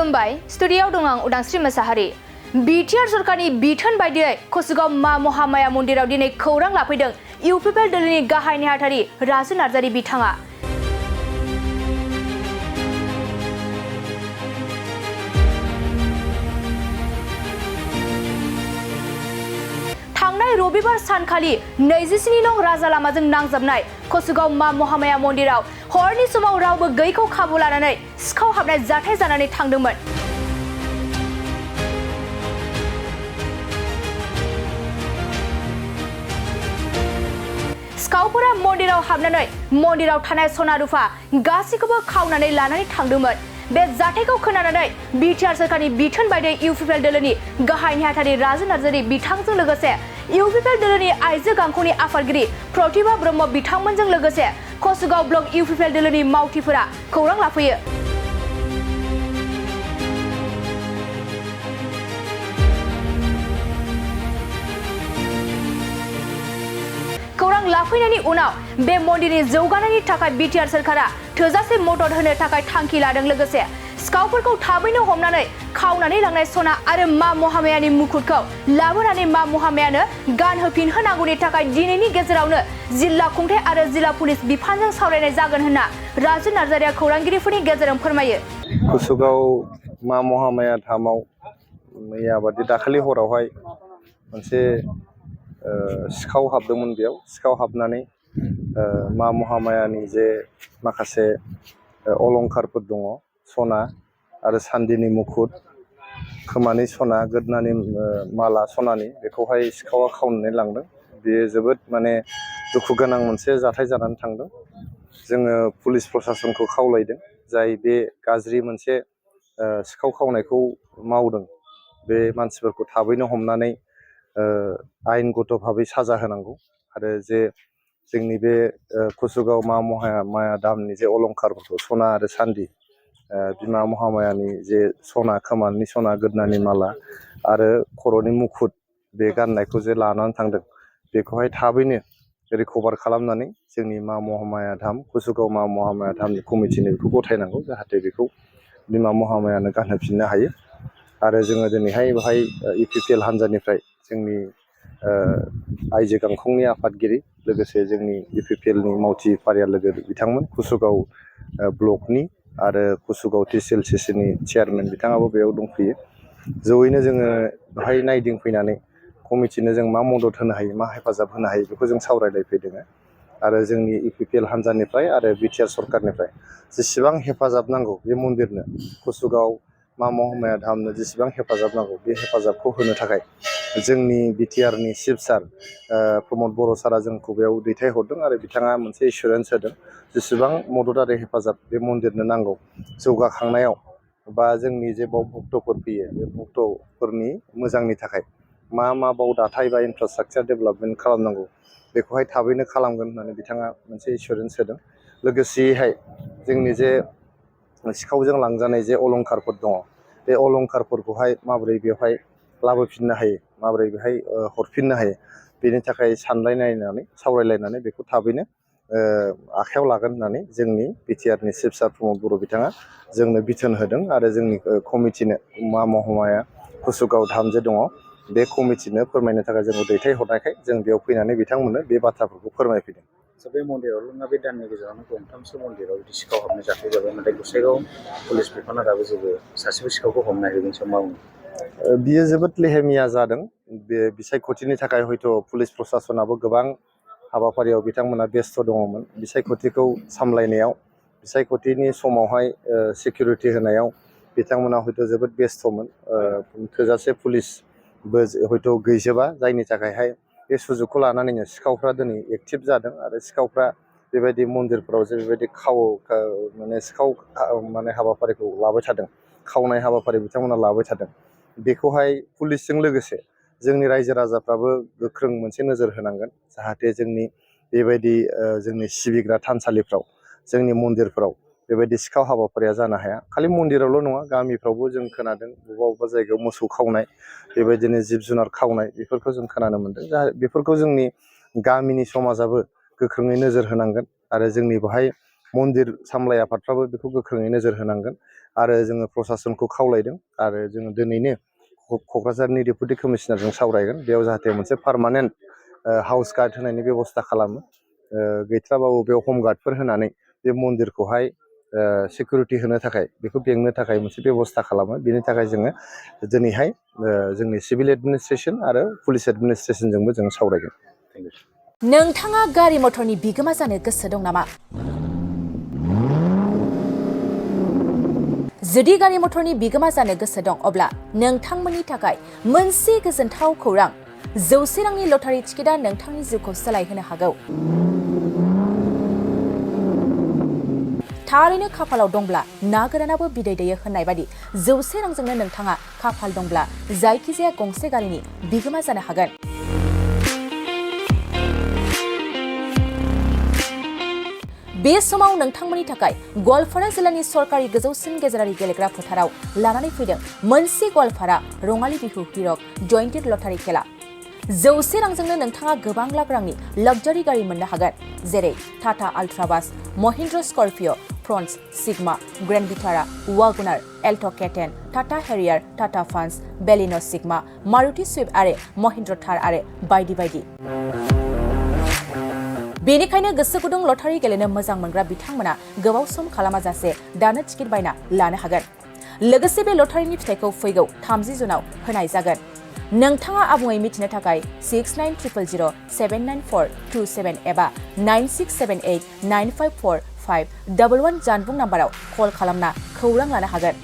खुलुमबाय स्टुडिय'आव दं आं उदांस्रि मोसाहारि। बिटिआर सरकारनि बिथोन बायदियै कसुगाव मा महामाया मन्दिराव दिनै खौरां लाफैदों इउपिपिएल दोलोनि गाहाय नेहाथारि राजु नार्जारि बिथाङा। थांनाय रबिबार सानखालि 27 नं राजा लामाजों नांजाबनाय कसुगाव मा महामाया मन्दिराव हरनि समाव रावबो गैयैखौ खाबु लानानै सिखाव हाबनाय जाथाय जानानै थांदोंमोन। सिखावफोरा मन्दिराव हाबनानै मन्दिराव थानाय सना रुफा गासैखौबो खावनानै लानानै थांदोंमोन। बे जाथायखौ खोनानानै बिटिआर सरकारनि बिथोन बायदियै इउपिपिएल दोलोनि गाहाय नेहाथारि राजु नार्जारि बिथांजों लोगोसे इउपिपिएल दोलोनि आइजो गांखंनि आफादगिरि प्रतिभा ब्रह्म बिथांमोनजों लोगोसे कसुगाव ब्लक इउपिपिएल दोलोनि मावथिफोरा खौरां लाफैयो। खौरां लाफैनायनि उनाव बे मन्दिरनि जौगानायनि थाखाय बिटिआर सरकारा थोजासे मदद होनो थाखाय थांखि लादों। लोगोसे सिखावफोरखौ थाबैनो हमनानै खावनानै लांनाय सना आरो मा महामायानि मुकुटखौ लाबोनानै मा महामायानो गानहोफिनहोनांगौनि थाखाय दिनैनि गेजेरावनो जिल्ला खुंथाय आरो जिल्ला पुलिस बिफानजों सावरायनाय जागोन होनना राजु नार्जारिया खौरांगिरिफोरनि गेजेरजों फोरमायो। कसुगाव मा महामाया धामाव मैयाबादि दाखालि हरावहाय मोनसे सिखाव हाबदोंमोन। बेयाव सिखाव हाबनानै मा महामायानि जे माखासे अलंखारफोर दङ, सना आरो सान्दिनि मुकुट, खोमानि सना, गोदनानि माला सनानि, बेखौहाय सिखावा खावनानै लांदों। बेयो जोबोद दुखु गोनां मोनसे जाथाय जानानै थांदों। जोङो पुलिस प्रसासनखौ खावलायदों, जाय बे गाज्रि मोनसे सिखाव खावनायखौ मावदों बे मानसिफोरखौ थाबैनो हमनानै आयेनगत भाबै साजा होनांगौ। आरो जे जोंनि बे कसुगाव मा महामाया धामनि जे अलंखारफोरखौ सना आरो सान्दि, बिमा महामायानि जे सना, खोमानि सना, गोदनानि माला आरो खर'नि मुकुट, बे गाननायखौ जे लानानै थांदों, बेखौहाय थाबैनो रिकभार खालामनानै जोंनि मा महामाया धाम, कसुगाव मा महामाया धामनि कमिटिनो बेखौ गथायनांगौ, जाहाथे बेखौ बिमा महामायानो गानहोफिननो हायो। आरो जोङो दिनैहाय बेहाय इउपिपिएल हान्जानिफ्राय जोंनि आइजो गांखंनि आफादगिरि, लोगोसे जोंनि इउपिपिएलनि मावथि फारिया लोगो बिथांमोन, कसुगाव ब्लकनि आरो कसुगाव TCLCCनि चेयारमेन बिथाङाबो बेयाव दंफैयो। जयैनो जोङो बेहाय नायदिंफैनानै कमिटिनो जों मा मदद होनो हायो, मा हेफाजाब होनो हायो, बेखौ जों सावरायलायफैदों। आरो जोंनि इउपिपिएल हान्जानिफ्राय आरो बिटिआर सरकारनिफ्राय जेसेबां हेफाजाब नांगौ बे मन्दिरनो, कसुगाव मा महामाया धामनो जेसेबां हेफाजाब नांगौ, बे हेफाजाबखौ होनो थाखाय जोंनि बिटिआरनि चिफ सार प्रमद बर' सारा जोंखौ बेयाव दैथायहरदों। आरो बिथाङा मोनसे एसुरेन्स होदों, जेसेबां मदद आरो हेफाजाब बे मन्दिरनो नांगौ जौगाखांनायाव, बा जोंनि जे बाव भक्तफोर फैयो, बे भक्तफोरनि मोजांनि थाखाय मा बाव दाथाय बा इनफ्रास्ट्राकचार डेभेलपमेन्ट खालामनांगौ, बेखौहाय थाबैनो खालामगोन होननानै बिथाङा मोनसे एसुरेन्स होदों। लोगोसेयैहाय जोंनि जे सिखावजों लांजानाय जे अलंखारफोर दङ, बे अलंखारफोरखौहाय माबोरै बेवहाय लाबोफिननो हायो, माबोरै बेहाय हरफिननो हायो, बेनि थाखाय सावरायलायनानै बेखौ थाबैनो आखायाव लागोन होननानै जोंनि बिटिआरनि चिफ सार प्रमद बर' बिथाङा जोंनो बिथोन होदों। आरो जोंनि कमिटिनो मा महामाया कसुगाव धाम जे दङ, बे कमिटिनो फोरमायनो थाखाय जोंखौ दैथायहरनायखाय जों बेयाव फैनानै बिथांमोननो बे बाथ्राफोरखौ फोरमायफैदों। बे मन्दिरावल' नङा, बे दाननि गेजेरावनो गंथामसो मन्दिराव बिदि सिखाव हाबनाय जाथाय जाबाय, नाथाय गसाइगाव पुलिस बिफाना दाबो जेबो सासेबो सिखावखौ हमनो हायाखै। बेनि सायाव मा बुङो? बियो जोबोद लेहेमिया जादों। बे बिसायख'थिनि थाखाय हयथ' पुलिस प्रसासनाबो गोबां हाबाफारियाव बिथांमोना बेस्थ' दङमोन। बिसायख'थिखौ सामलायनायाव, बिसायख'थिनि समावहाय सिकिउरिटि होनायाव बिथांमोना हयथ' जोबोद बेस्थ'मोन। थोजासे पुलिसबो हयथ' गैजोबा, जायनि थाखायहाय बे सुजुगखौ लानानैनो सिखावफ्रा दिनै एक्टिभ जादों। आरो सिखावफ्रा बेबायदि मन्दिरफोराव जे बेबायदि सिखाव हाबाफारिखौ लाबाय थादों, खावनाय हाबाफारि बिथांमोना लाबाय थादों। बेखौहाय पुलिसजों लोगोसे जोंनि रायजो राजाफ्राबो गोख्रों मोनसे नोजोर होनांगोन, जाहाथे जोंनि बेबायदि जोंनि सिबिग्रा थानसालिफ्राव, जोंनि मन्दिरफ्राव बेबायदि सिखाव हाबाफारिया जानो हाया। खालि मन्दिरावल' नङा, गामिफ्रावबो जों खोनादों बबेबा जायगायाव मोसौ खावनाय, बेबायदिनो जिब जुनार खावनाय, बेफोरखौ जों खोनानो मोनदों। बेफोरखौ जोंनि गामिनि समाजाबो गोख्रोङै नोजोर होनांगोन। आरो जोंनि बेहाय मन्दिर सामलाय आफादफ्राबो बेखौ गोख्रोङै नोजोर होनांगोन। आरो जोङो प्रसासनखौ खावलायदों आरो जोङो दिनैनो क'क्राझारनि डेपुटि कमिशनारजों सावरायगोन बेयाव जाहाथे मोनसे पार्मानेन्ट हाउस गार्ड होनायनि बेब'स्था खालामो गैथ्राबाबो बेयाव हम गार्डफोर होनानै बे मन्दिरखौहाय सिकिउरिटि होनो थाखाय बेखौ बेंनो थाखाय मोनसे बेब'स्था खालामो बेनि थाखाय जोङो दिनैहाय जोंनि सिभिल एडमिनिस्ट्रेसन आरो पुलिस एडमिनिस्ट्रेसनजोंबो जों सावरायगोन। नोंथाङा गारि मटरनि बिगोमा जानो गोसो दं नामा? जुदि गारि मटरनि बिगोमा जानो गोसो दं अब्ला नोंथांमोननि थाखाय मोनसे गोजोनथाव खौरां 100 रांनि लटारि टिकेटआ नोंथांनि जिउखौ सोलायहोनो हागौ। थारैनो खाफालाव दंब्ला ना गोरानाबो बिदै दैयो होननाय बादि 100 रांजोंनो नोंथाङा खाफाल दंब्ला जायखिजाया गंसे गारिनि बिगोमा जानो हागोन। बे समाव नोंथांमोननि थाखाय गवालपारा जिल्लानि सरकारि गोजौसिन गेजेरारि गेलेग्रा फोथाराव लानानै फैदों मोनसे गवालपारा रङाली बिहु हिरक जयन्टेड लटारि खेला। 100 रांजोंनो नोंथाङा गोबां लाख रांनि लाक्जारि गारि मोननो हागोन जेरै Tata ultra bus, Mahindra Scorpio', Fronx, Sigma, grand Vitara, WagonR, Alto' K ten, Tata Harrier, Tata Punch, Baleno' Sigma, Maruti Swift आरो महिन्द्र थार आरो बायदि बायदि। बेनिखायनो गोसो गुदुं लटारि गेलेनो मोजां मोनग्रा बिथांमोना गोबाव सम खालामाजासे दानो टिकेट बायना लानो हागोन। लोगोसे बे लटारिनि फिथाइखौ फैगौ 30 जुनाव होनाय जागोन। नोंथाङा आबुङै मिथिनो थाखाय 6900079427 एबा 9678954511 जानबुं नाम्बाराव कल खालामना खौरां लानो हागोन।